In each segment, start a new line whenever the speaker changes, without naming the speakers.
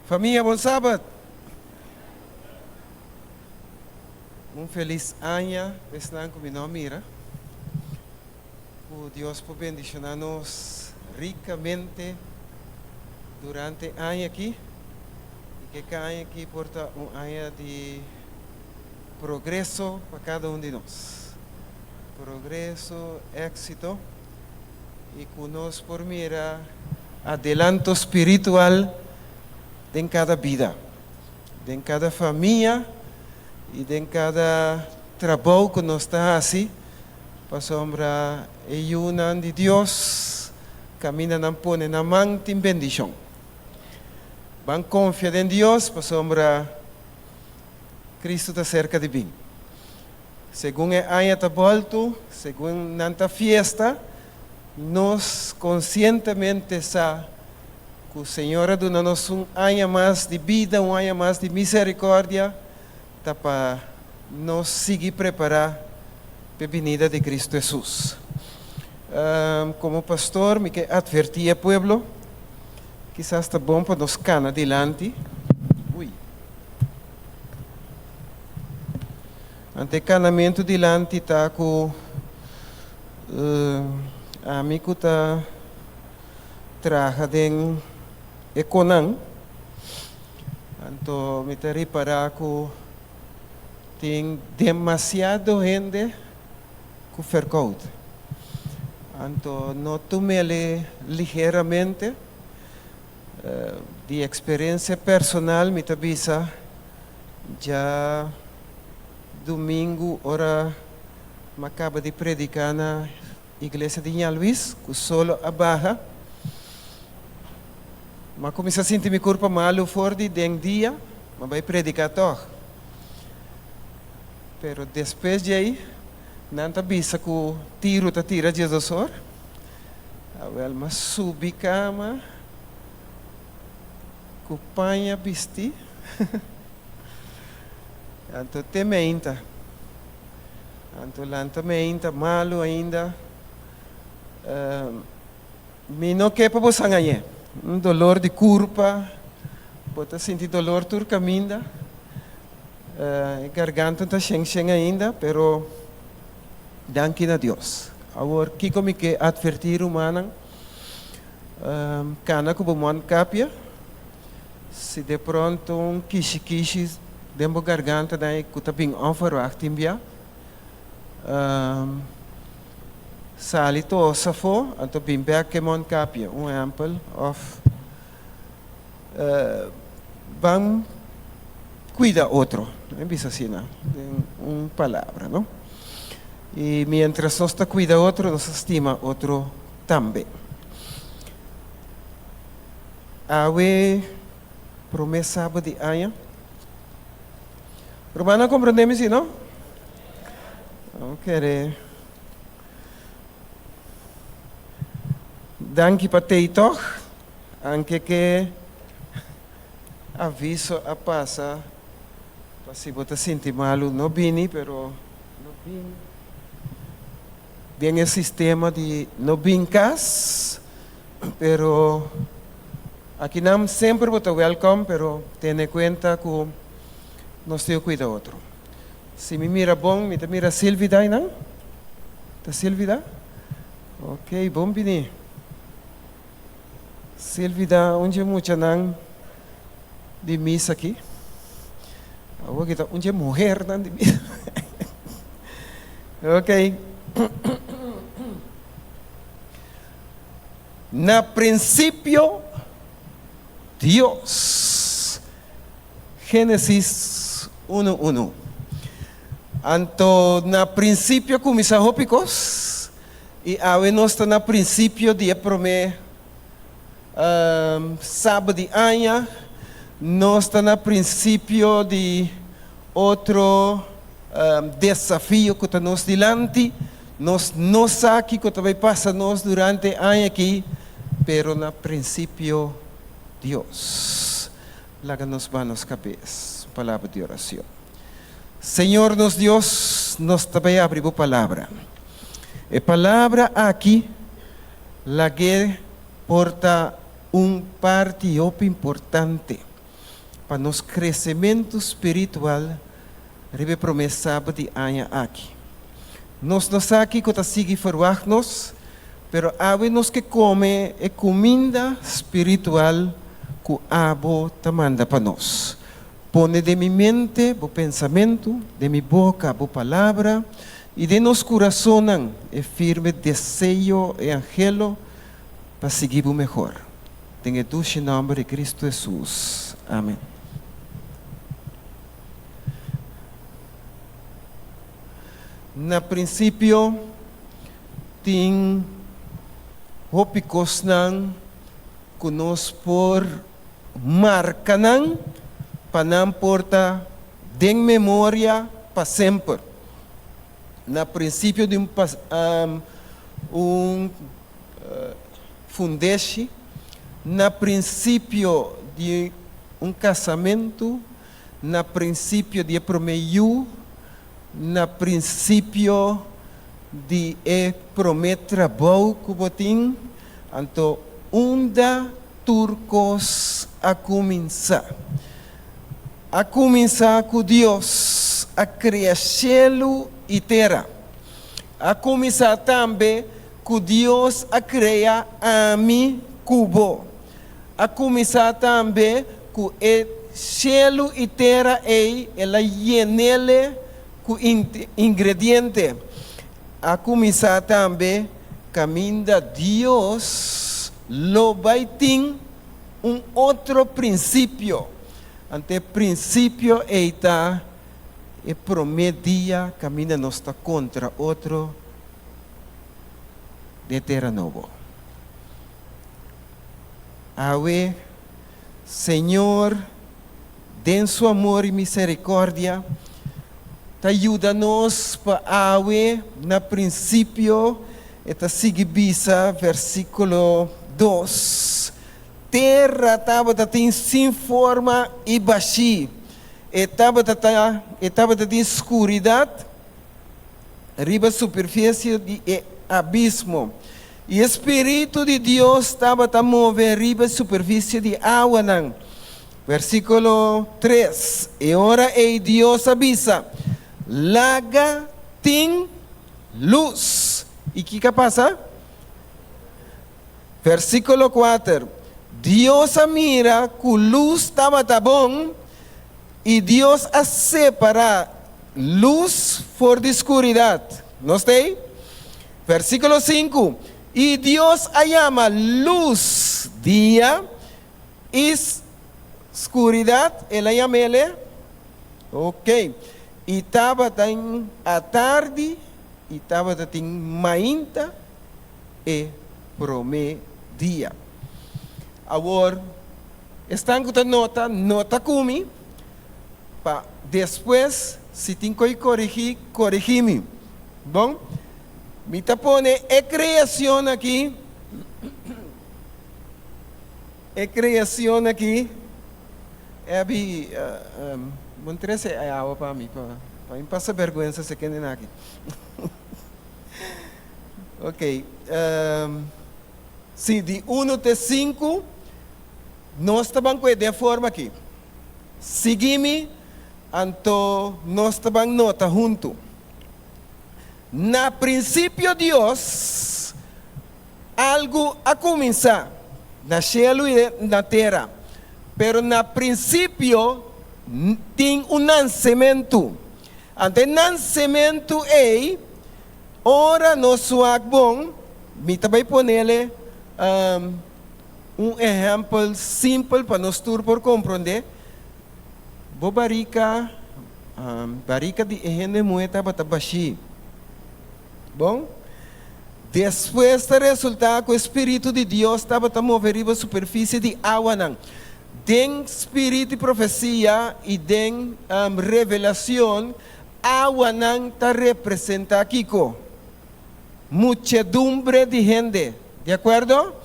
Famia, bon sabat. Un felis aña pa esnan ku mi no a mira. Ku Dios por bendishoná nos rikamente durante e aña aki i ku e aña aki por ta un aña di progreso pa kada un di nos. Progreso, éksito i ku nos por mira adelanto spiritual den kada bida, den kada famia i den kada trabou ku nos ta hasi, pasobra e yunan di Dios kaminda nan pone nan man tin bendishon. Ban konfia den Dios pasobra Kristu ta serka di bin. Segun e aña ta boltu, segun nan ta fiesta, nos konsientemente sa ku Señor a duna nos un aña mas di bida, un aña mas di miserikòrdia, ta pa nos sigui prepará p'e binida di Kristu Hesus. Komo pastor mi ke atvertí e pueblo, kisas ta bon pa nos kana dilanti. Ui. Ante e kanamentu dilanti ta ku ami ku ta traha den e konan, anto mi ta ripará ku tin demasiado hende ku fèrkout. Anto no tum'el ligeramente. Di eksperensia personal mi ta bisa dja dumingu ora m'a kaba di prediká na iglesia di Ña Luis ku solo a baha, m'a kuminsá sinti mi kurpa malu for di den dia, m'a bai prediká tòg. Pero despues djei nan ta bisa ku tiru ta tira diesdosor. Awel m'a subi kama ku paña bisti. Anto te meinta. Anto lanta meinta malu ainda. Mi no ke pa bo sangañ'é. Un dolor di kurpa, bo ta sinti dolor tur kaminda. E garganta ta shen shen ainda, pero danki na Dios. Awor, kiko mi ke atvertí rumannan? Kana ku bo mondkapje. Si de pronto un kishi kishi den bo garganta dan ku ta bin onverwacht tin bia, sali tos afó, anto bin bèk ku e mondkapje, un ehèmpel, òf ban cuida otro, mi bisa asina den un palabra, no? Y mientras nos ta cuida otro, nos ta stima otro tambe. Awe prome saba di aña. Rumannan comprende mi si, no? No kere. Danki pa tei tog. Anke ke aviso a pasa pa si bo ta sinti malu no bini pero no bin den e sistema di no bin kas pero akinan semper bo ta welkom pero tene kuenta ku nos tin kuida otro. Si mi mira bon mi ta mira Silvida einan? Ta Silvida? Ok bon bini. Silvida un dje muchanan di misa aki. Awor ki ta un dje muhernan di misa. Ok. Na prinsipio Dios. Génesis unu unu. Anto na prinsipio kuminsá hopi kos. I awe nos ta na prinsipio di e promé saba di aña. Nos ta na prinsipio di otro desafio ku ta nos dilanti. Nos no sa kiko ta bai pasa nos durante e aña aki, pero na prinsipio Dios. Laga nos baha nos kabes. Un palabra di oracion. Señor nos Dios, nos ta bai abri bo palabra. E palabra aki lag'é por ta un parti hopi importante. pa nos kresementu spiritual riba e promé sabat di aña aki. Nos no sa kiko ta sigui ferwagt nos, pero awe nos ke kome e kuminda spiritual ku abo ta manda pa nos. Pone den mi mente bo pensamentu, den mi boka bo palabra, i den nos kurasonnan e firme deseo e anhelo pa sigui bo mehor. Den e dushi nòmber di Kristu Hesus. Amen. Na prinsipio tin hopi kosnan ku nos por marka nan pa nan por ta den memoria pa semper. Na prinsipio di un un fundeshi, na prinsipio di un kasamentu, na prinsipio di e promé yu, na prinsipio di e promé trabou ku bo tin, anto unda tur kos a kuminsá? A kuminsá ku Dios a krea shelu i tera. A kuminsá tambe ku Dios a krea ami ku bo. A kuminsá tambe ku e shelu i tera ei el a yen'ele ku ingrediente. A kuminsá tambe kaminda Dios lo bai tin un otro prinsipio. Anto e prinsipio ei ta e promé dia kaminda nos ta kontra otro den e tera nobo. Awe, Señor, den Su amor i misericordia, ta yuda nos pa awe na principio, e ta sigui bisa, versiculo dos, Tera tabata tin sin forma i bashí, e tabata ta, e tabata tin scuridad, riba superficie di e abismo, i e Spiritu di Dios tabata move riba e superficie di awanan. Versiculo tres, E ora ei Dios a bisa, Laga tin lus. I kiko a pasa? Versiculo kuater, Dios a mira ku lus tabata bon, I Dios a separá lus for di skuridat. Nos ta ei? Versíkulo sinku, I Dios a yama lus dia, i skuridat el a yam'ele. Oke. I tabatin atardi i tabatin mainta e promé dia. Awor. Esnan ku ta nota, nota ku mi, pa despues si tin koi korigí, korigí mi. Bon, mi ta pone e kreashon aki, e kreashon aki, Abby, bo no trese e awa pa mi, pa mi pasa bèrgwensa si kende nan aki. Ok. Sí, di unu te sinku, nos ta ban kue den e forma aki. Sigui mi, anto nos ta ban nota huntu. Na prinsipio Dios, algu a kuminsá na shelu i na tera, pero na prinsipio tin un nansementu. Anto e nansementu ei Ora nos wak bon, mi ta bai ponele un ehèmpel simpel pa nos tur por komprondé. Bo barika, barika di e hende muhé tabata bashí. Bon, despues ta resultá ku e spiritu di Dios tabata move riba superfisie di awanan. Den spiritu di profesia i den revelashon, Awanan ta representá kiko? Muchedumbre di hende, di akuerdo?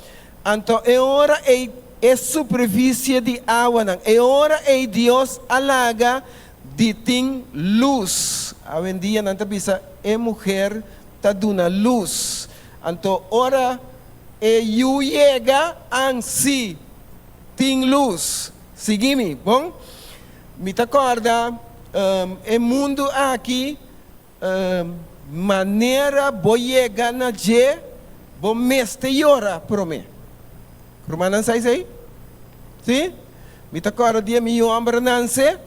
Anto e ora ei e superfisie di awanan, e ora ei Dios a laga di tin lus. Awendia nan ta bisa e muher ta duna lus. Anto ora e yu yega, an si tin lus. Sigui mi, bon? Mi ta kòrda e mundu aki manera bo yega na dje bo mester yora promé. Rumannan sa esei? Sí? Mi ta kòrda dia mi yu hòmber a nanse,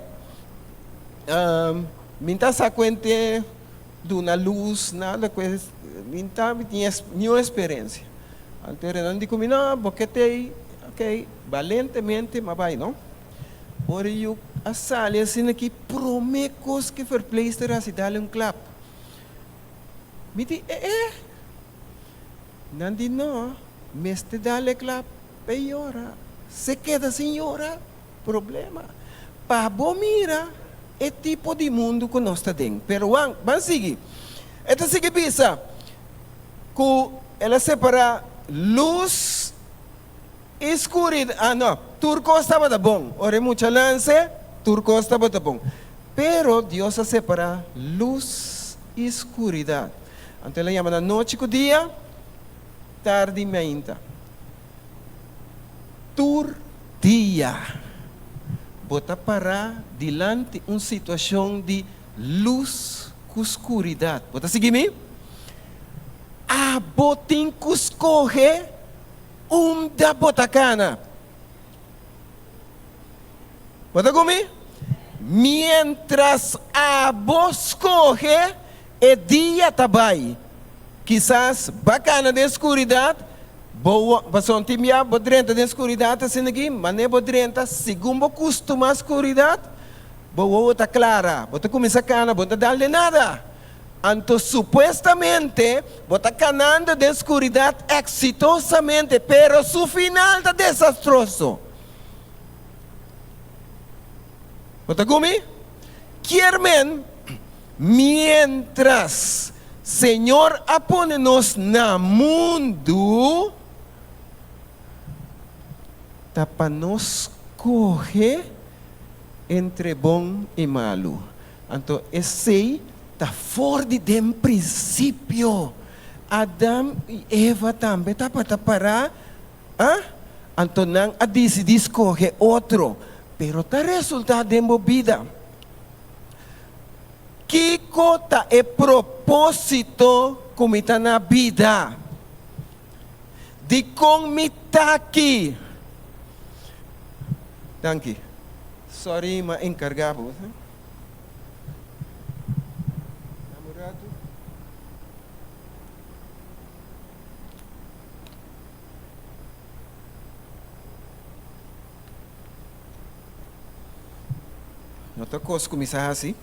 mi ta sa kuente duna lus nada ku es, mi ta tin niun eksperensia. Anto nan di ku mi, no, bo ke t'ei, ok, balentemente m'a bai no. Ora yu a sali asina ki prome kos ki verpleegster hasi dale un klap. Mi di e e. Nan di no, mester dale klap p'e yora. Se keda sin yora, problema. Pa bo mira e tipo di mundu ku nos ta den. Pero wan, ban sigui. E ta sigui bisa ku el a separá lus. I skuridat, ah no, tur kos tabata bon. Ora e mucha lanse, tur kos tabata bon. Pero Dios a separá lus i skuridat. Anto el a yama nan nochi ku dia, tardi mainta. Tur dia bo ta pará dilanti un situashon di lus ku skuridat. Bo ta sigui mi? Abo tin ku skohe. Unda bo ta kana? Bo ta ku mi? Miéntras abo skohe, e dia ta bai. Kisas ba kana den skuridat, bo pasobra tin bia bo drenta den skuridat asina aki, manera bo drenta, segun bo kustumá skuridat, bo wowo ta klara, bo ta kuminsá kana, bo no ta dal den nada. Anto supuestamente bo ta kanando den skuridat eksitosamente, pero su final ta desastroso. Bo ta ku mi? Kier men, miéntras Señor a pone nos na mundu, ta pa nos skohe entre bon i malu. Anto esei ta for di den prinsipio. Adam i Eva tambe tabata pará, ah? Anto nan a disidí skohe otro. Pero ta resultá den bo bida. Kiko ta e propósito ku mi ta na bida? Dikon mi ta aki? Danki. Sorry m'a encarga bo. Dame un rato. No ta cos cu mi sa haci,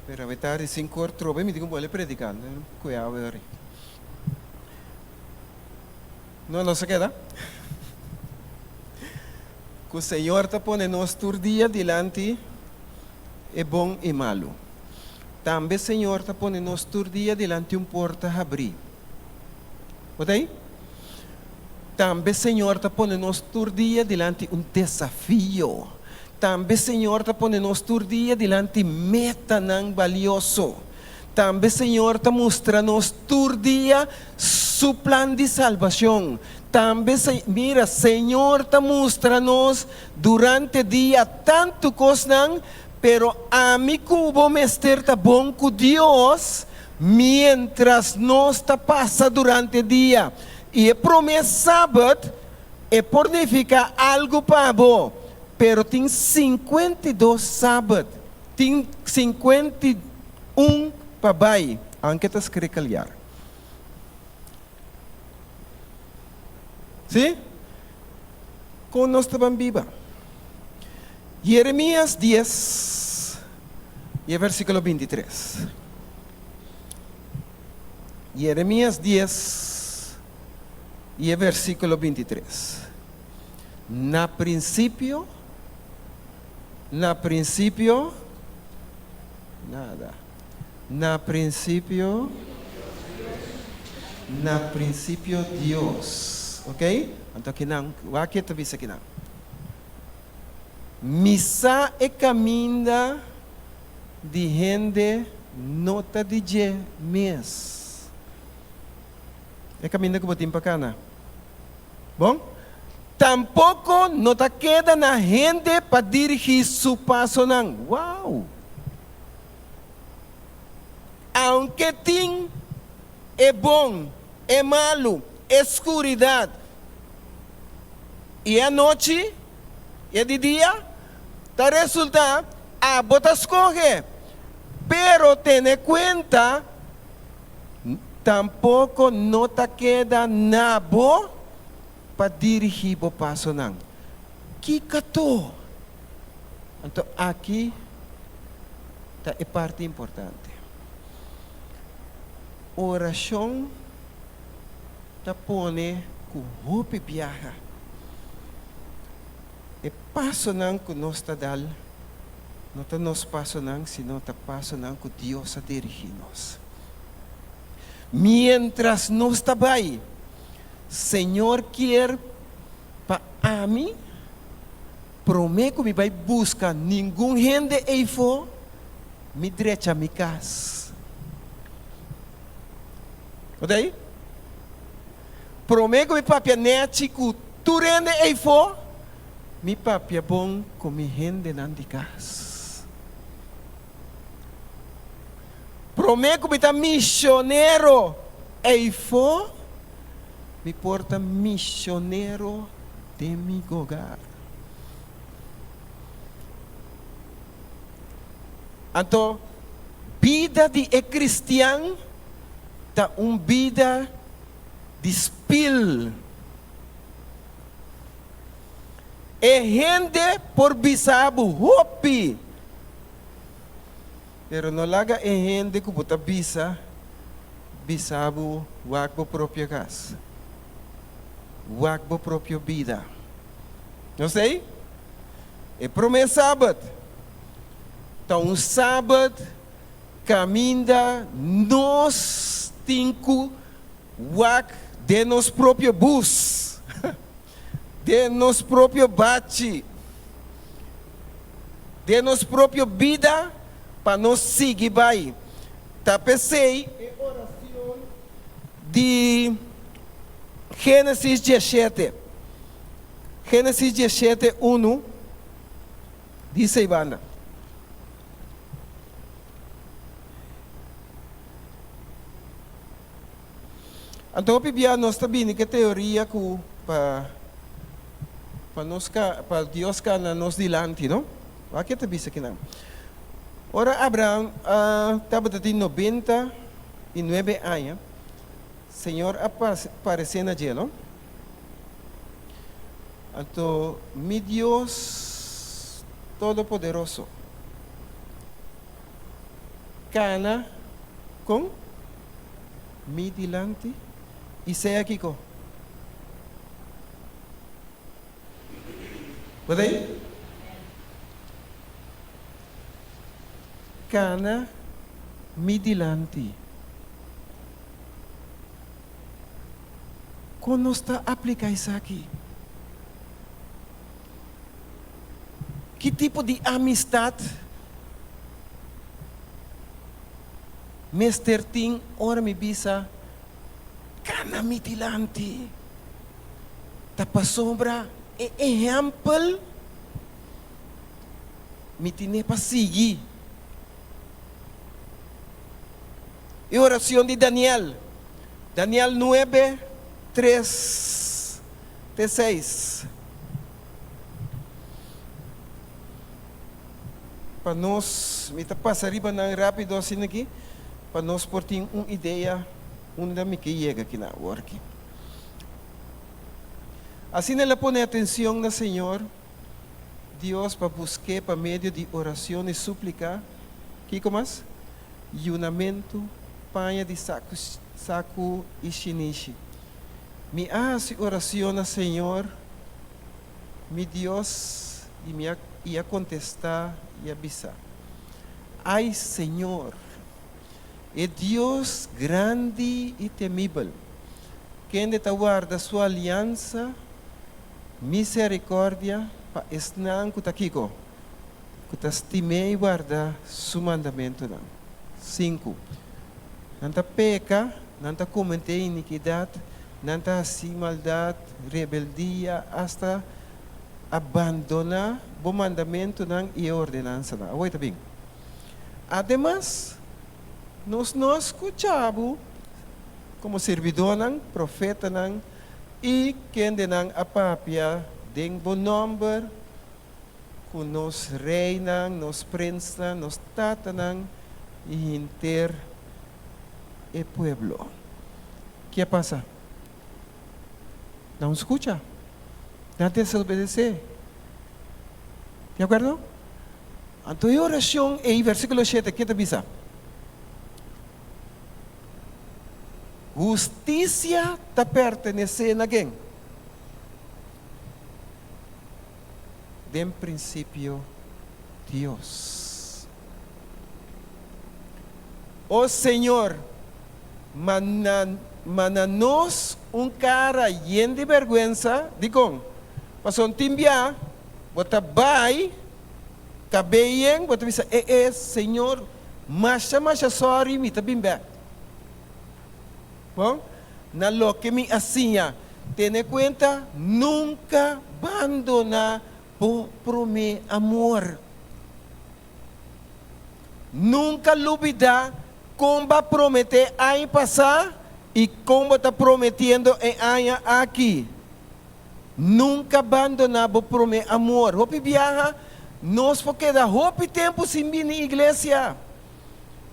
pero awe tardi cinco or trobe mi tin cu bolbe predica. Cuidao awe. No, nos a keda. Ku Señor ta pone nos tur dia dilanti e bon i malu. Tambe Señor ta pone nos tur dia dilanti un porta habrí. Bo ta ei? Tambe Señor ta pone nos tur dia dilanti un desafio. Tambe Señor ta pone nos tur dia dilanti metanan balioso. Tambe Señor ta mustra nos tur dia Su plan di salbacion. Tambe, mira, Señor ta mustra nos durante dia tantu cosnan, pero ami cu bo mester ta bon cu Dios mientras nos ta pasa durante dia. Y e prome Sabbat, e por nifica algo pa bo, pero tin 52 Sabbat. Tin 51 pa bai, aunke ta skrikeliar. Sí? Kon nos ta ban biba? Jeremias dies i e versíkulo 23. Jeremias dies i e versíkulo 23. Na prinsipio, Na prinsipio, nada. Na prinsipio, na prinsipio Dios. Ok? Anto akinan, wak ke ta bisa akinan. Mi sa e kaminda di hende no ta di dje mes. E kaminda ku bo tin pa kana. Bon? Tampoko no ta keda na hende pa dirigí su pasonan. Wow! Aunke tin e bon, e malu, e skuridat i e anochi i e di dia, ta resultá abo ta skohe. Pero tene kuenta, tampoko no ta keda na bo pa dirigí bo pasonan. Kiko to? Anto aki ta e parti importante. Orashon ta pone ku hopi biaha e pasonan ku nos ta dal no ta nos pasonan sino ta pasonan ku Dios a dirigí nos. Miéntras nos ta bai, Señor kier pa ami promé ku mi bai buska ningun hende eifó, mi drecha mi kas. Bo ta ei? Promé ku mi papia nèchi ku tur hende eifó, mi papia bon ku mi hendenan di kas. Promé ku mi ta misionero eifó, mi por ta misionero den mi hogar. Anto, bida di e kristian ta un bida di spil. E hende por bisa bo hopi, pero no laga e hende ku bo ta bisa, bisa bo wak bo propio kas, wak bo propio bida. No sei? E promé sabat ta un sabat kaminda nos tin ku wak den nos propio bus, den nos propio bachi, den nos propio bida pa nos sigui bai. Ta p'esei e oracion di Génesis diesshete, Génesis diesshete unu, dice ei banda. Anto hopi bia nos ta bini ku e teoria ku pa pa nos ka pa Dios kana nos dilanti, no? Wak ke ta bisa kinan. Ora Abraham a tabata tin 99 aña, Señor a paresé na dje, no? Anto mi Dios Todopoderoso kana kon mi dilanti i sea kiko? Bo ta ei? Kana mi dilanti. Kon nos ta apliká esaki? Ki tipo di amistat mester tin ora mi bisa kana mi dilanti? Ta pasobra e ehèmpel mi tine pa sigui. E oracion di Daniel, Daniel nuebe, tres te seis. Pa nos, mi ta pasa riba nan rapido asina aki, pa nos por tin un idea unda mi ke yega kina awor aki. Asina el a pone atencion na Señor Dios pa busk'é pa medio di oracion i suplica, kiko mas? Yunamentu, paña di saku saku i shinishi. Mi a hasi oracion na Señor mi Dios i mi a i a contestá i a bisa, Ai Señor, e Dios grandi i temibel, kende ta warda su aliansa, Misericordia pa esnan cu ta kico? Cu ta stim'é i warda su mandamentonan. Sinku. Nan ta peca, nan ta cometé iniquidad, Nan ta hasi maldat, rebeldia, asta a bandoná bo mandamentunan i e ordenansanan. Awor e ta bin. Ademas, nos no a skucha bo komo sirbidónan, profetanan i kendenan a papia den bo nòmber ku nos reinan, nos prensnan, nos tatanan i henter e pueblo. Ke a pasa? Nan skucha. Nan desobedesé. Di akuerdo? Anto e orashon ei, versíkulo shete, ke ta bisa? Hustisia ta pertenesé na ken? Den prinsipio, Dios. O Señor, manda nos un kara yen di bèrgwensa. Dikon? Pasobra tin bia bo ta bai kabei yen, bo ta bisa, E e, Señor, masha masha sòri, mi ta bin bèk. Bon, na loke mi a siña, tene kuenta, nunka bandoná bo promé amor. Nunka lubidá kon bo a prometé aña pasá i kon bo ta prometiendo e aña aki. Nunka bandoná bo promé amor. Hopi biaha nos por keda hopi tempu sin bini iglesia.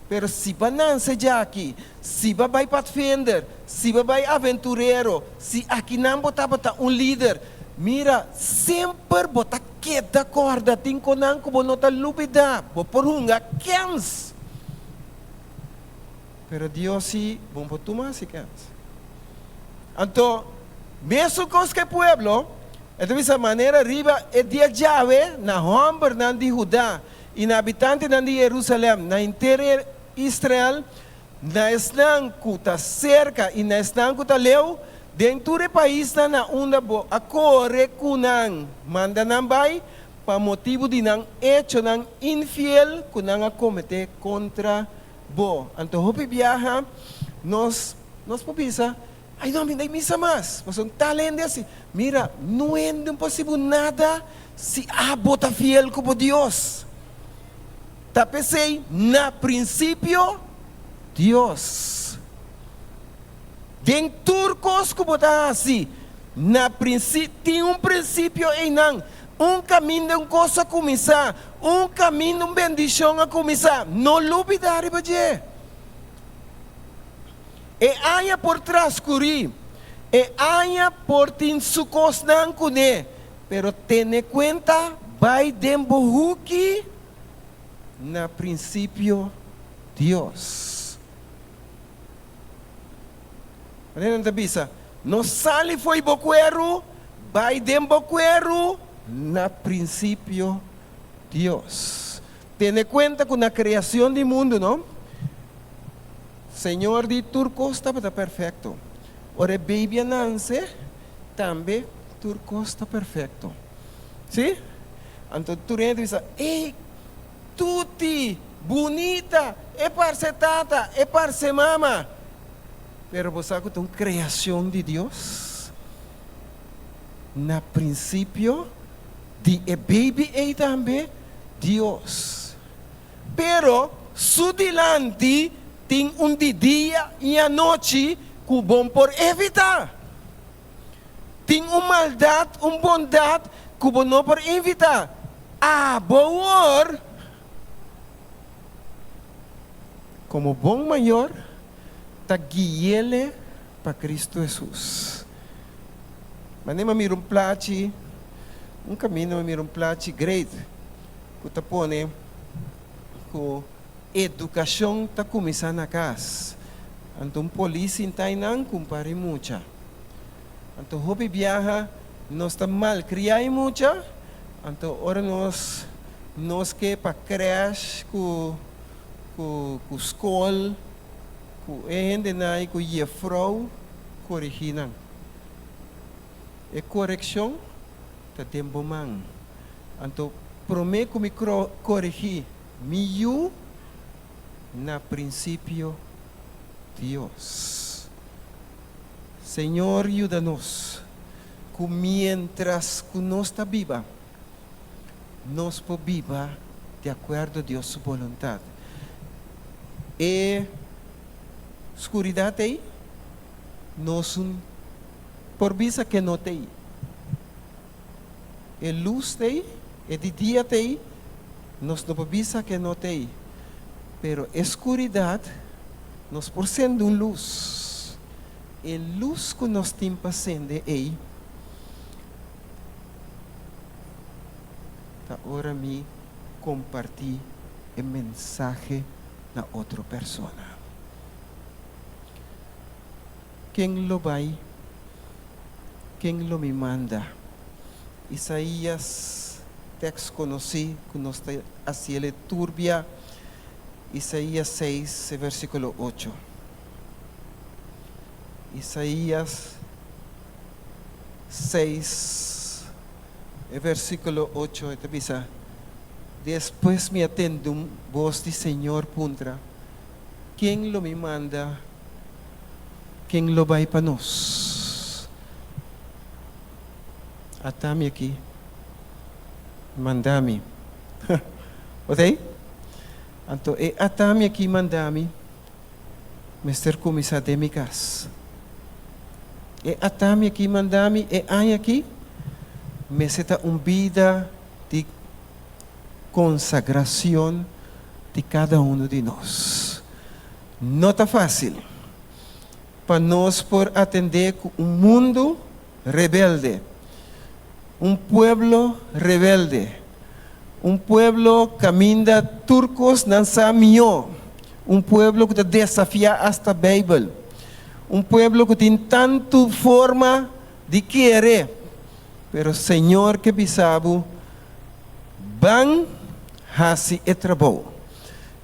Pero si bo a nanse djaki, si bo a bai Pathfinder, si bo a bai Aventurero, si akinan bo tabata un lider, mira, semper bo ta keda kòrda tin konan ku bo no ta lubidá. Bo por hunga kèns. Pero Dios si, bo no por tuma hasi kèns. Anto, mesun kos ku e pueblo, e ta bisa manera riba e dia djawe na hòmbernan di Hudá i na habitantenan di Jerusalèm, na henter Israel, na esnan ku ta serka i na esnan ku ta leu, den tur e paisnan na unda bo a kore ku nan, manda nan bai, pa motibu di nan echonan infiel ku nan a kometé kontra bo. Anto hopi biaha nos nos por bisa, Ai no, mi no misa mas, pasobra un tal hende asi. Mira, no hende no por hasi bo nada si abo ta fiel ku bo Dios. Ta p'esei, na prinsipio, Dios. Den tur kos ku bo ta hasi, na prinsi, tin un prinsipio einan. Un kaminda un kos a kuminsá, un kaminda un bendishon a kuminsá. No lubidá riba dje. E aña por transkurí, e aña por tin su kosnan kuné, pero tene kuenta bai den bo huki na prinsipio Dios. Manera nan ta bisa, no sali fo'i bo kueru, bai den bo kueru na prinsipio Dios. Tene kuenta ku na kreasion di mundu no, Señor di tur kos tabata perfekto. Ora e baby a nanse, tambe tur kos ta perfekto. Si? Anto tur hende ta bisa, Ey, tuti, bunita, e parse tata, e parse mama. Pero bo sa ku ta un kreasion di Dios? Na prinsipio di e baby ey tambe, Dios. Pero su dilanti tin un di dia i anochi ku bon por evitá. Tin un maldat, un bondat ku bo no por invitá. Abo wor, komo bon mayor, ta gui'ele pa Kristu Hesus. Manera mi a mira un plachi, un kaminda mi a mira un plachi great. Ku ta pone ku edukashon ta kuminsá na kas. Anto un polis sinta einan ku un par di mucha. Anto hopi biaha nos ta malkriá e mucha, anto ora nos nos ke pa krèsh ku ku ku skol ku e hendenan ei ku yefrou korigí nan. E korekshon ta den bo man. Anto promé ku mi korigí mi yu, na prinsipio Dios. Señor yuda nos ku miéntras ku nos ta biba, nos por biba di akuerdo Dios su boluntat. E skuridat ei nos un por bisa ke no t'ei. E lus t'ei, e di dia t'ei, nos no por bisa ke no t'ei. Pero e skuridat nos por sende un lus. E lus ku nos tin pa sende ei ta ora mi kompartí e mensahe na otro persona. Ken lo bai? Ken lo mi manda? Isaías, tèks konosí ku nos ta hasiel e tur bia, Isaías seis, e versíkulo ocho. Isaías seis, e versíkulo ocho, e ta bisa, Despues mi a tende un bos di Señor puntra, Ken lo mi manda? Ken lo bai pa nos? Ata mi aki, manda mi. Bo ta ei? Anto e ata mi aki, manda mi mester kuminsá den mi kas. E ata mi aki, manda mi e aña aki mester ta un bida di konsagracion di kada uno di nos. No ta fácil pa nos por atendé ku un mundu rebelde, un pueblo rebelde, un pueblo kaminda tur kos nan sa mihó, un pueblo ku ta desafiá asta Beibel, un pueblo ku tin tantu forma di kere, pero Señor ke bisa bo, Ban hasi e trabou.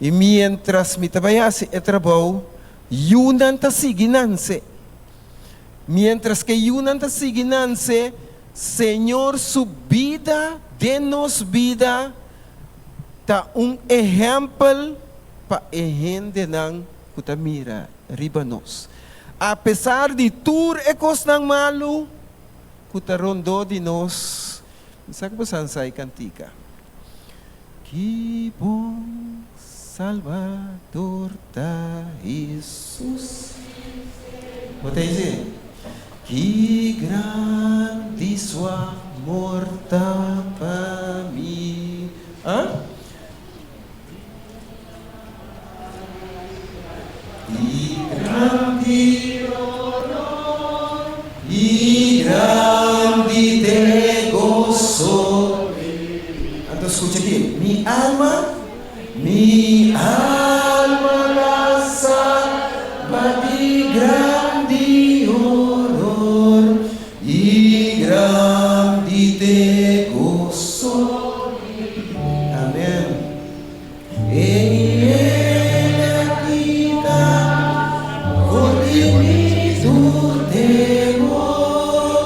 I miéntras mi ta bai hasi e trabou, yunan ta sigui nanse. Miéntras ku e yunan ta sigui nanse, Señor su bida den nos bida ta un ehèmpel pa e hendenan ku ta mira riba nos. Apesar di tur e kosnan malu ku ta rondó di nos, Mi sa ku bo sa nsai kantika. Ki bon Salbador ta Hesus. Bo ta hesé? Ki grandi su amor ta pa mi. Ah? Di grandi honor i grandi te goso. Anto skucha aki, Mi alma, mi alma ta salba di grandi honor i grandi te goso. Amen. El a kita for di mi tur temor,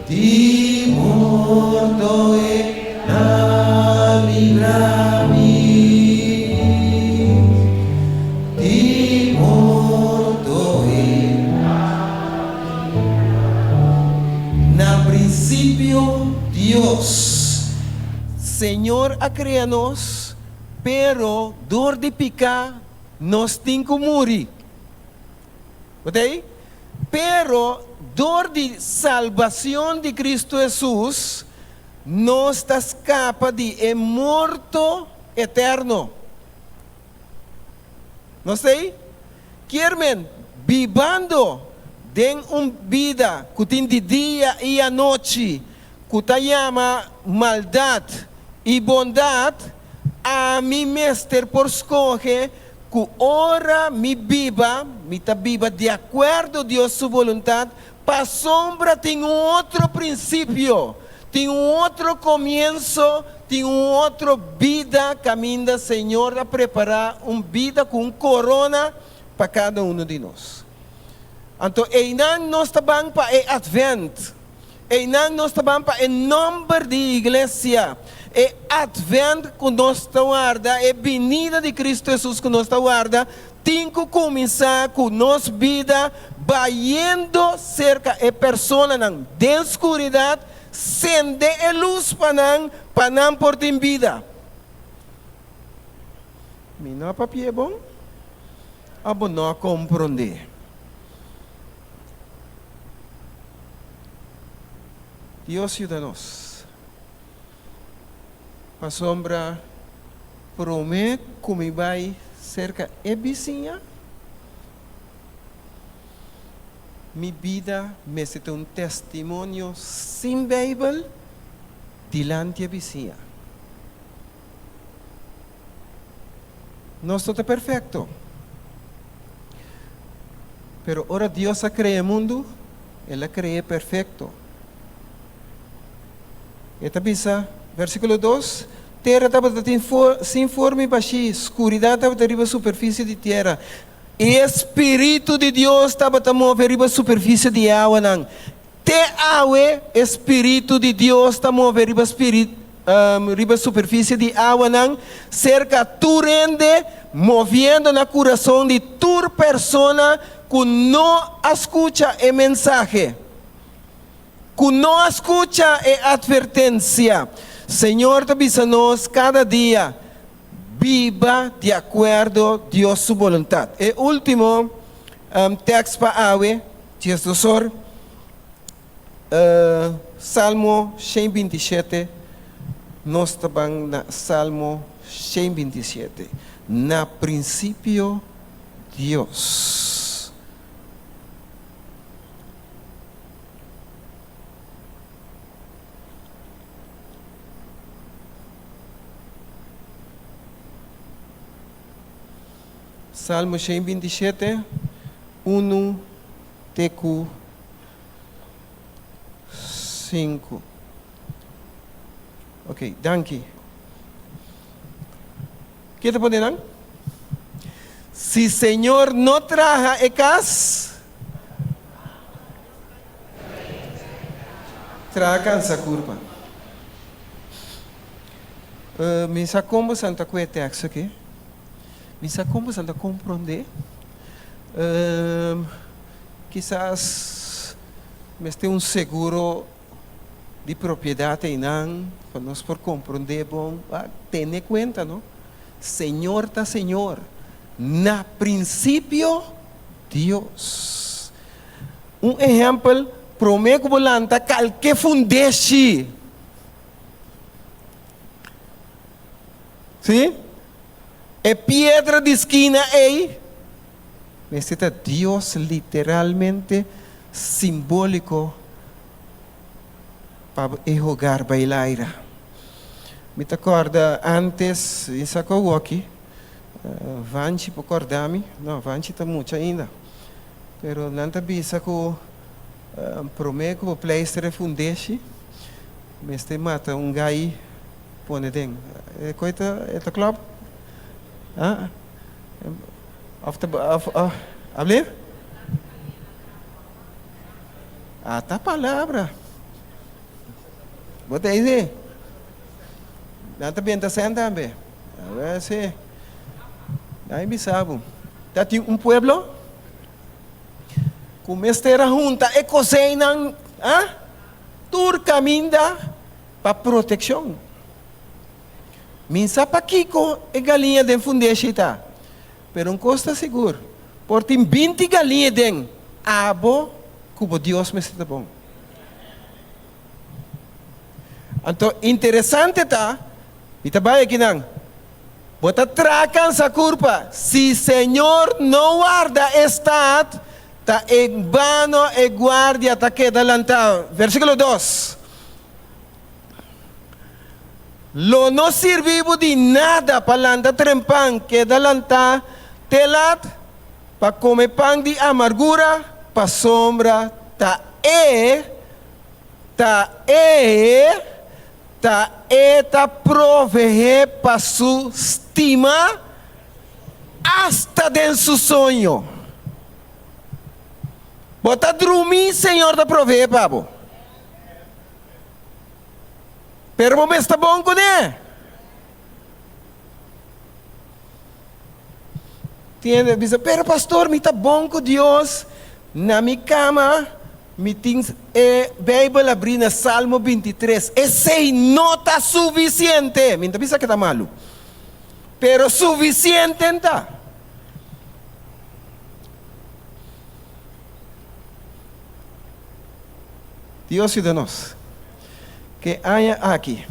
di morto el a libra mi, di morto el a libra mi. Na principio Dios. Señor a crea nos. Pero dor di piká nos tin ku muri. Bo ta ei? Pero dor di salbacion di Cristo Hesus nos ta scapa di e morto eterno. Nos ta ei? Kier men, bibando den un bida ku tin di dia i anochi ku ta yama maldat i bondat, ami mester por skohe ku ora mi biba, mi ta biba di akuerdo Dios su boluntat, pasobra tin un otro prinsipio, tin un otro komienso, tin un otro bida kaminda Señor a prepará un bida ku un korona pa kada uno di nos. Anto einan nos ta ban pa e Atvènt. Einan nos ta ban pa e nòmber di iglesia, e Atvènt ku nos ta warda, e binida di Kristu Hesus ku nos ta warda, tin ku kuminsá ku nos bida Bayendo serka e personanan den skuridat, sende e lus pa nan, pa nan por tin bida. Mi no a papia bon? Of bo no a komprondé? Dios yuda nos. Pasobra promé ku mi bai serka e bisiña, mi bida mester ta un testimonio sin Beibel dilanti e bisiña. Nos no ta perfekto, pero ora Dios a krea e mundu, el a kre'é perfekto. E ta bisa, versíkulo dos, Tera tabata tin sin forma i bashí, skuridat tabata riba superfisie di tera, i e Spiritu di Dios tabata move riba superfisie di e awanan. Te awe e Spiritu di Dios ta move riba riba superfisie di awanan serka tur hende, moviendo na kurason di tur persona ku no a skucha e mensahe. Ku no a skucha e atvertensia. Señor ta bisa nos kada dia, Biba di akuerdo Dios su boluntat. E último tèks pa awe, diesdosor, Salmo 127, nos ta ban na Salmo 127. Na prinsipio Dios. Salmo 127, unu te ku sinku. Ok, danki. Ke ta pone nan? Si Señor no traha e kas, traha kansa kurpa. Mi sa kon bosan ta ku e teksto aki. Mi sa kon bosan ta komprondé. Kisas mester un seguro di propiedat einan pa nos por komprondé bon. Tene kuenta no, Señor ta Señor, na prinsipio Dios. Un ehèmpel, promé ku bo lanta kalke fundeshi, sí, e piedra di skina ei mester ta Dios literalmente simbóliko pa e hogar bai laira. Mi ta kòrda ántes, mi sa ku awoki, Vanchi por kòrda mi, no, Vanchi ta mucha ainda, pero nan ta bisa ku promé ku bo pleister e fundeshi, mester mata un gai pone den. E koi ta, e ta klòp? Ah? Òf ta, òf, òf, ablé? Ata palabra. Bo ta ese? Nan ta benta sen tambe. A ver si. Nan bisa bo. Ta tin un pueblo ku mester a hunta e koseinan, ah, tur kaminda pa protekshon. Min sa pakiko e galiña den fundeshi ta. Pero un kos ta sigur, por tin binti galiña den abo ku bo Dios mester ta bon. Anto interesante ta, mi ta bai akinan, bo ta traha kansa kurpa, si Señor no warda e stat, ta en bano e guardia ta keda lantá. Versíkulo dos. Lo no sirbi bo di nada pa lanta trempan, keda lantá te lat pa kome pan di amargura, pasobra ta e, ta e, ta e ta proveé pa su stima asta den su soño. Bo ta drumí, Señor ta proveé pa bo. Pero bo mes ta bon kuné. Tin hende bisa, pero pastor mi ta bon ku Dios. Na mi kama, mi tin e Beibel abrí na Salmo 23. Esei no ta sufisiente. Mi no ta bisa ku ta malu, pero sufisiente ta. Dios yuda nos. Ku e aña aki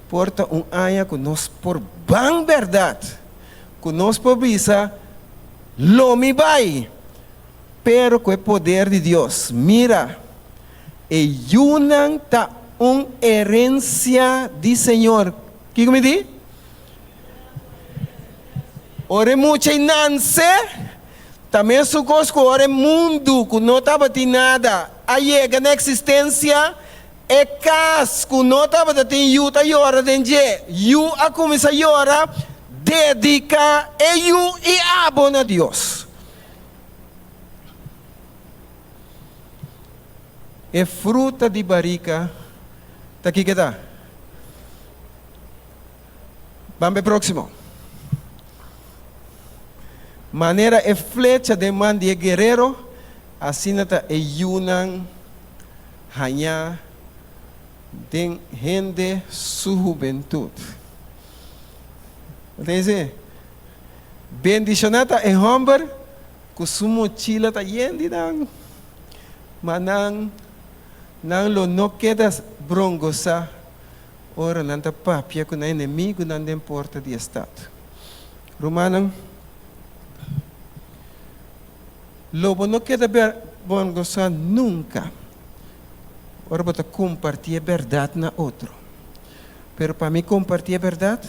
por ta un aña ku nos por ban bèrdat, ku nos por bisa, Lo mi bai, pero ku e poder di Dios. Mira, e yunan ta un herensia di Señor. Kiko mi di? Ora e mucha i nanse, ta mesun kos ku ora e mundu ku no tabatin nada a yega na eksistensia, e kas ku no tabata tin yu ta yora den dje. Yu a kuminsá yora, Dediká e yu i abo na Dios. E fruta di barika ta kiko ta? Ban p'e próksimo. Manera e flecha den man di e guerero, asina ta e yunan hañá den hende su hubentut. Bo ta esei? Bendishoná ta e hòmber ku su mochila ta yen di nan, ma nan nan lo no keda brongosá ora nan ta papia ku nan enemigunan den porta di e stat. Rumannan, lo bo no keda bergonsá nunka ora bo ta kompartí e bèrdat na otro. Pero pa mi kompartí e bèrdat,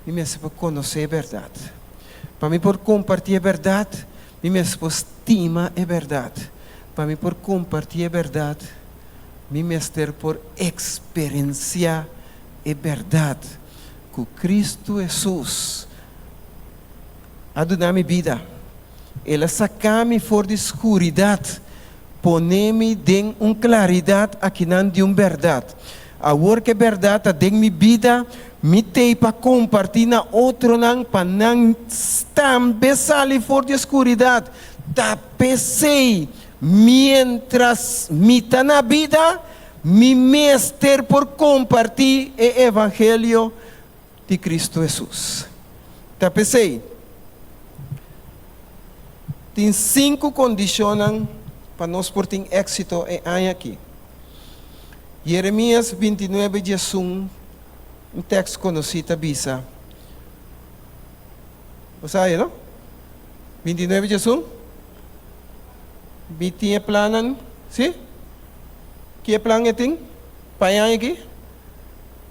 mi mester por konosé e bèrdat. Pa mi por kompartí e bèrdat, mi mester por stima e bèrdat. Pa mi por kompartí e bèrdat, Mi mester por eksperensiá e bèrdat ku Kristu Hesus a duna mi bida. El a saka mi for di skuridat, pone mi den un klaridat akinan di un bèrdat. Awor ku e bèrdat ta den mi bida, mi t'ei pa kompartí na otronan pa nan tambe sali for di e skuridat. Ta p'esei Miéntras mi ta na bida, mi mester por kompartí e evangelio di Kristu Hesus. Ta p'esei, tin sinku kondishonnan pa nos por tin éksito e aña akí. Jeremias 29 diesun, un tèkst konosí, ta bisa, Bo sa e, no? 29 diesun. Mi tin e plannan, sí? Ki e plan e tin pa e aña aki?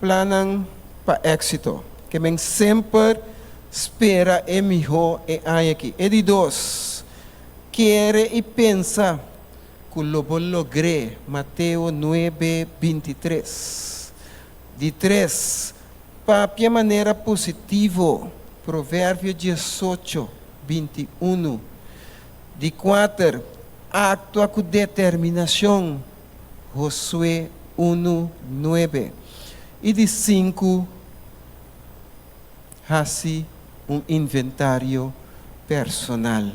Plannan pa éksito. Ke men semper spera e mihó e aña aki. E di dos, kere i pensa ku lo bo logr'é, Mateo nuebe, 23. Di tres, papia manera positivo, Proverbio 18, 21. Di kuater, aktua ku determinashon, Josué unu, nuebe. I di sinku, hasi un inventario personal.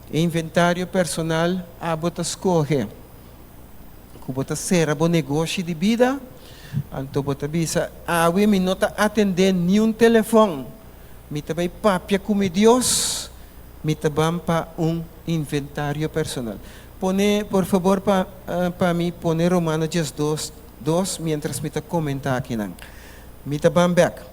E inventario personal abo ta skohe ku bo ta sera bo negoshi di bida, anto bo ta bisa, Awe mi no ta atendé niun telefòn, mi ta bai papia ku mi Dios. Mi ta ban pa un inventario personal. Pone, por fabor, pa pa mi pone Romano 12, dos mientras mi ta comenta akinan. Mi ta ban bek.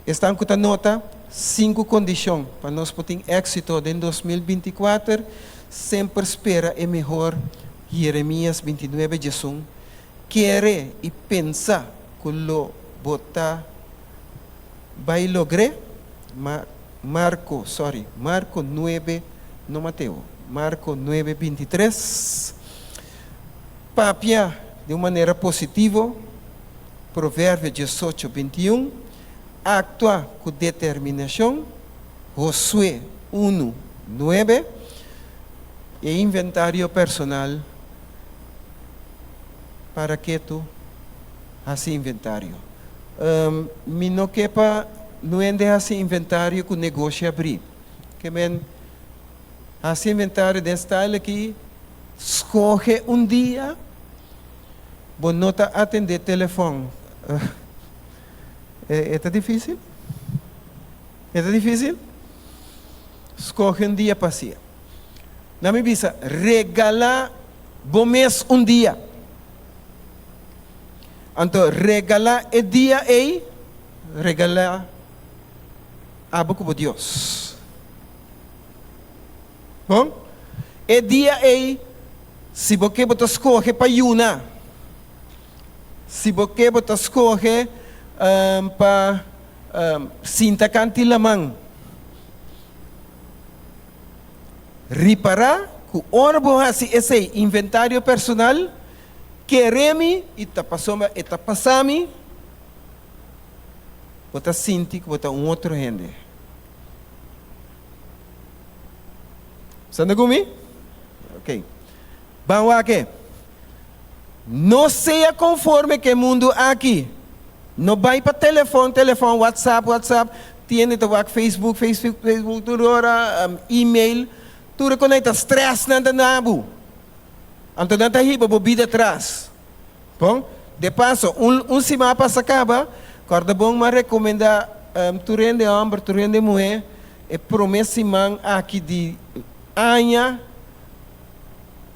Esnan cu ta nota sinku condicion pa nos por tin exito den 2024, semper spera e mehor Jeremias 29, 11, Kere y pensa cu lo bo ta bai logr'é, ma Marko, sorry, Marko nuebe, no Mateo, Marko nuebe 23, papia di un manera positivo, Proverbio 18, 21, aktua ku determinashon, Josué unu, nuebe, e inventario personal, para ke tu hasi inventario? Mi no ke pa no hende hasi inventario ku negoshi abrí. Ke men, Hasi inventario den style aki, skohe un dia, bo no ta atendé telefòn. E ta difísil? E ta difísil? Skohe un dia pa hasié. Nan mi bisa, regalá bo mes un dia. Anto regalá e dia ei, regalá abo ku bo Dios. Bon, e dia ei, si bo ke bo ta skohe pa yuna, si bo ke bo ta skohe pa sinta kanti laman, ripará ku ora bo hasi esei inventario personal, kere mi i ta pasobra e ta pasa mi, bo ta sinti ku bo ta un otro hende. Santa ku mi? Ok. Ban wak e. No sea konforme ku e mundu aki. No bai pa telefon, telefon, whatsapp, whatsapp, tiende ta wak Facebook, Facebook, Facebook tur ora, email, tur e konai ta stress nan ta na bo. Anto nan ta hiba bo bida atras. Bon, de paso, un un siman a pasa kaba, kòrda bon m'a rekomendá tur hende hòmber, tur hende muhé, e promé siman aki di aña,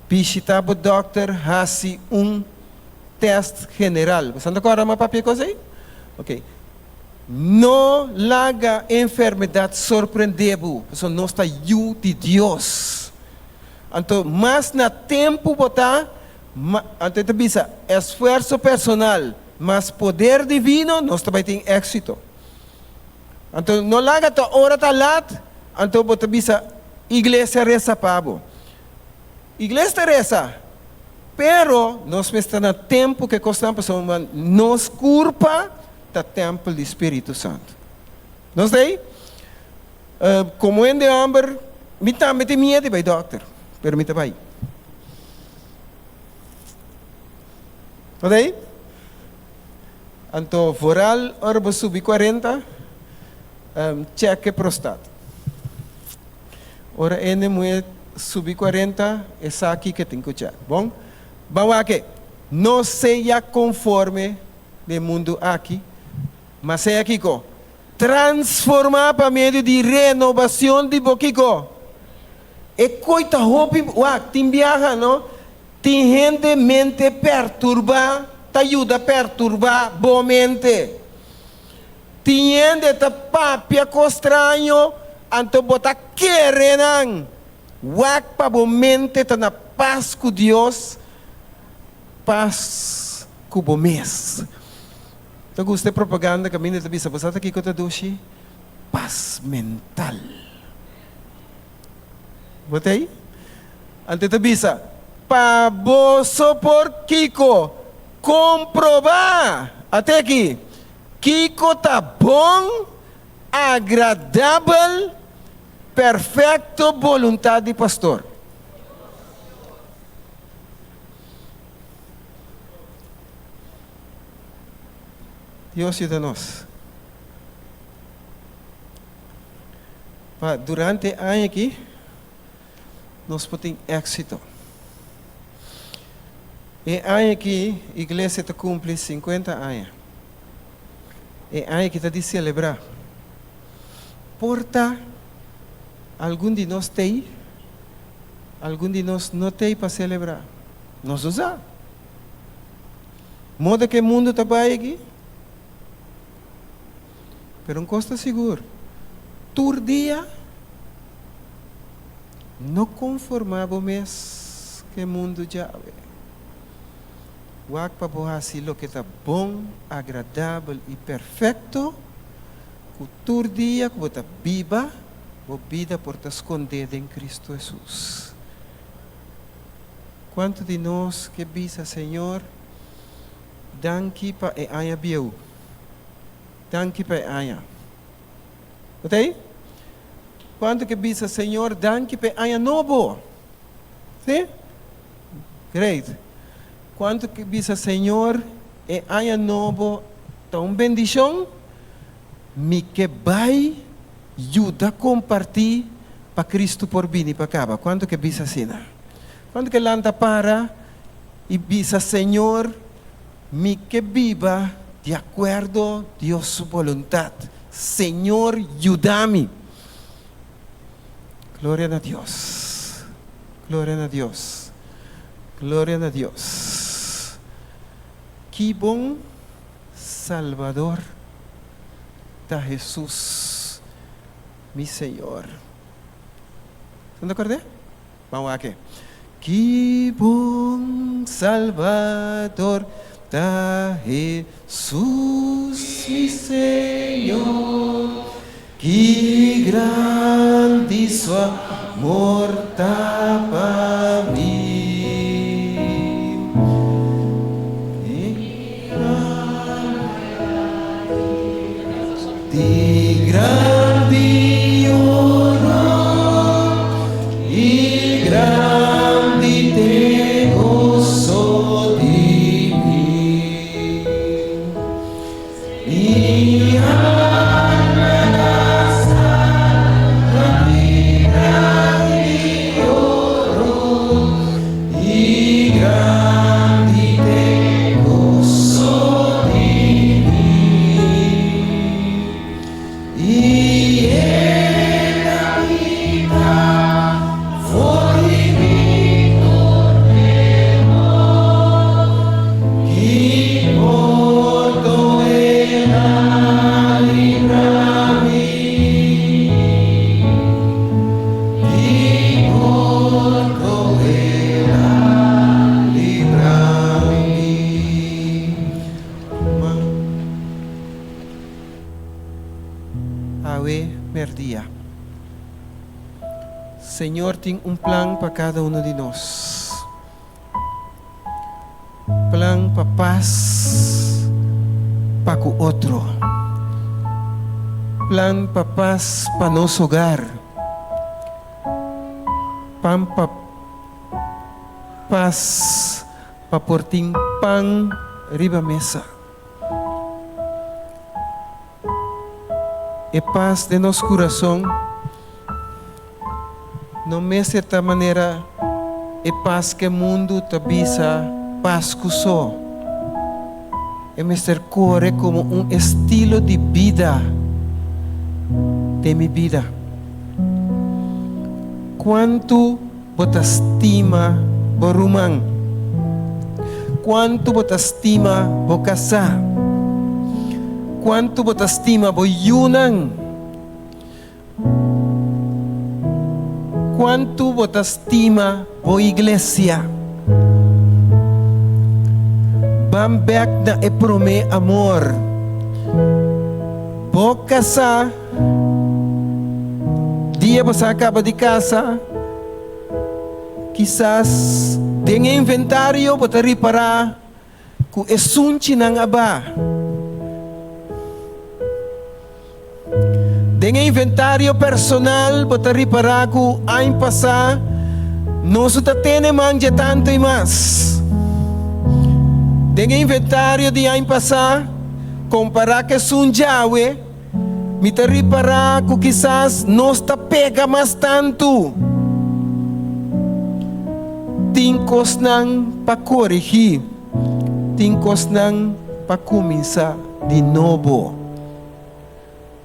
bishitá bo dòkter, hasi un tèst general. Boso ta kòrda m'a papia e kos ei? Oke. No laga enfermedat sorprendé bo, pasobra nos ta yu di Dios. Anto mas na tempu bo ta, Ma, anto e ta bisa, esfuerso personal mas poder divino, nos ta bai tin éxito. Anto no laga ta ora ta lat, anto bo ta bisa, iglesia resa pa bo. Iglesia ta resa, pero nos mester na tempu ku e kosnan pasobra nos kurpa ta tèmpel di Spiritu Santu. Nos ta ei? Komo hende hòmber, mi tambe tin miedu di bai dòkter, pero mi ta bai. Ota ei? Anto vooral ora bo subi 40, check e prostat. Ora hende muhé subi 40, e sa kiko e tin ku check. Bon, ban wak e. No sea konforme den mundu aki, ma sea kiko? Transformá pa medio di renobacion di bo kiko? E koe ta hopi, wak, tin biaha no, tin hende mente perturbá ta yuda perturbá bo mente. Tin hende ta papia kos straño, anto bo ta kere nan. Wak pa bo mente ta na pas ku Dios, pas ku bo mes. Ta gusta e propaganda kaminda ta bisa bo sa ta kiko ta dushi? Pas mental. Bo ta ei? Anto e ta bisa, Pa boso por kiko? Komprobá! Ate aki, kiko ta bon, agradabel, perfekto boluntat di pastor. Dios yuda nos pa durante e aña aki nos por tin éxito. E aña aki iglesia ta cumpli 50 aña. E aña aki ta di celebra. Por ta algun di nos t'ey, algun di nos no t'ey pa celebra. Nos no sa. Moda ku e mundu ta bai aki. Pero un kos ta sigur, tur dia no konformá bo mes ku e mundu djawe. Wak pa bo hasi loke ta bon, agradabel i perfekto, ku tur dia ku bo ta biba, bo bida por ta skondé den Kristu Hesus. Kuantu di nos ke bisa, Señor, danki pa e aña bieu. Danki pa e aña. Bo ta ei? Kuantu ke bisa, Señor, danki pa e aña nobo. Sí? Great. Kuantu ke bisa, Señor, e aña nobo ta un bendishon, mi ke bai yuda kompartí. pa Kristu por bini pa kaba. Kuantu ke bisa asina? Kuantu ke lanta para i bisa, Señor, mi ke biba di akuerdo Dios su boluntat. Señor, yuda mi. Gloria na Dios. Gloria na Dios. Gloria na Dios. Ki bon Salbador ta Hesus, mi Señor. Bo ta kord'é? Ban wak e. Ki bon Salbador ta Hesus, mi Señor. Ki grandi su amor ta pa mi. Di grandi honor i grandi t'e goso di mi. Mi alma ta salba di grandi honor i grandi t'e goso di mi. I el a kita for di mi tur temor. Di morto el a libra mi. Di morto el a libra mi. Ma awe merdia. Señor tin un plan pa kada uno di nos. Plan pa pas pa ku otro. Plan pa pas pa nos hogar. Pan pa pas pa por tin pan riba mesa. E pas den nos kurason no mester ta manera e pas ku e mundu ta bisa pas ku so. E mester kore komo un estilo di bida den mi bida. Kuantu bo ta stima bo ruman? Kuantu bo ta stima bo kasá? Kuantu bo ta stima bo yunan? Kuantu bo ta stima bo iglesia? Ban bèk na e promé amor. Bo kasá. Dia bo sa kaba di kasa, kisas den e inventario bo ta ripará ku e sunchinan a ba. Den e inventario personal bo ta ripará ku aña pasá nos no ta tene man dje tantu i mas. Den e inventario di aña pasá, kompará ku esun djawe, Mi ta ripará ku kisas nos ta pega mas tantu. Tin kosnan pa korigí, tin kosnan pa kuminsá di nobo.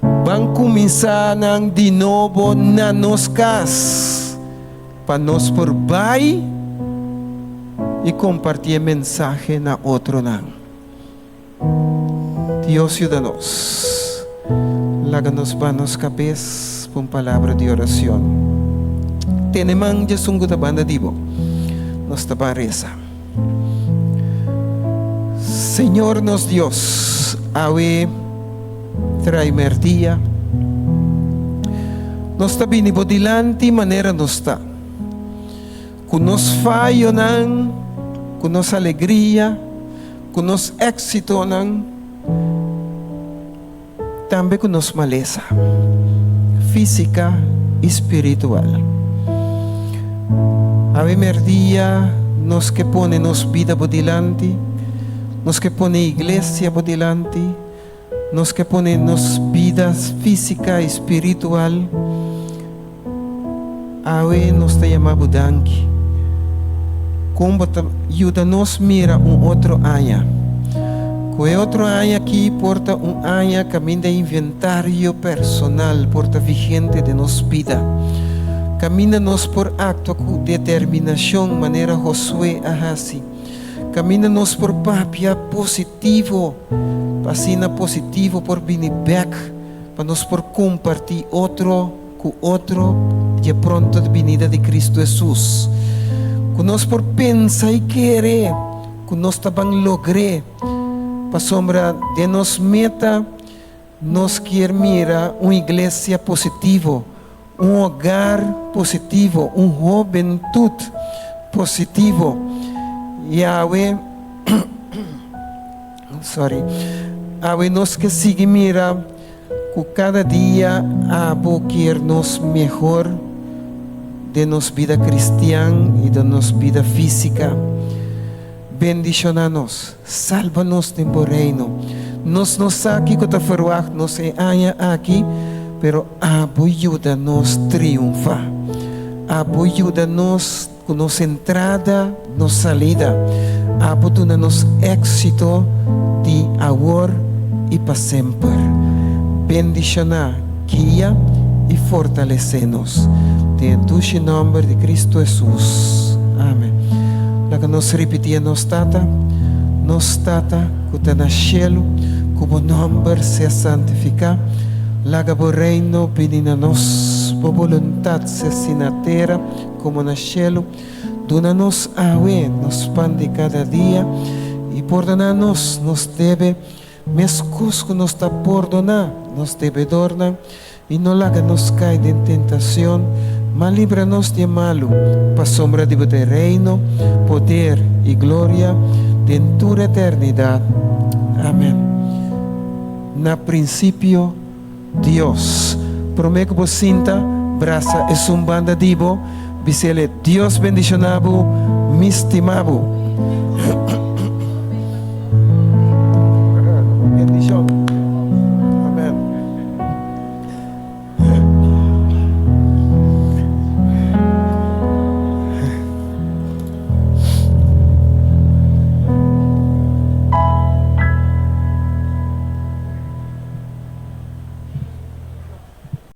Ban kuminsá nan di nobo na nos kas, pa nos por bai i kompartí e mensahe na otronan. Dios yuda nos. Laga nos ba nos kabes pa un palabra di oracion. Tene man djesun cu ta banda di bo. Nos ta ban reza. Señor nos Dios, awe trai merdia. Nos ta bini bo dilanti manera nos ta. Cu nos fayonan, cu nos alegria, Ku nos éksitonan, tambe ku nos malesa físika i spiritual. Awe merdia nos ke pone nos bida bo dilanti, nos ke pone iglesia bo dilanti, nos ke pone nos bida físika i spiritual. Awe nos ta yama bo danki. Kon bo ta yuda nos mira un otro aña. Ku e otro aña aki por ta un aña kaminda inventario personal por ta vigente den nos bida. Kaminda nos por aktua ku determinashon manera Josué a hasi. Kaminda nos por papia positivo pa asina positivo por bini bèk pa nos por kompartí otro ku otro dje pronto binida di Kristu Hesus. Ku nos por pensa i kere ku nos ta ban logr'é, pasobra den nos meta nos kier mira un iglesia positivo, un hogar positivo, un hobentut positivo. Yahweh, sorry, awe nos ke sigui mira Ku kada dia abo kier nos mehor den nos bida kristian i den nos bida físika. Bendishoná nos, salba nos den bo Reino. Nos no sa kiko ta ferwagt nos e aña aki, pero abo yuda nos triunfá. Abo yuda nos ku nos entrada, nos salida. Abo duna nos éksito di awor i pa semper. Bendishoná, guia i fortalesé nos. Den e dushi nòmber di Kristu Hesus. Amen. Laga nos ripití e Nos Tata, Nos Tata ku ta na shelu, ku bo nòmber sea santifiká. Laga bo Reino bini na nos. Bo boluntat sea si na tera Komo na shelu, duna nos awe nos pan di kada dia, i pordoná nos nos debe, meskos ku nos ta pordoná nos debedornan, i no laga nos kai den tentashon, ma libra nos di e malu, pasobra di bo ta e reino, poder i gloria den tur eternidat. Amen. Na prinsipio. Dios. Promé ku bo sinta, brasa esun banda di bo, bis'el, Dios bendishoná bo, mi stima bo.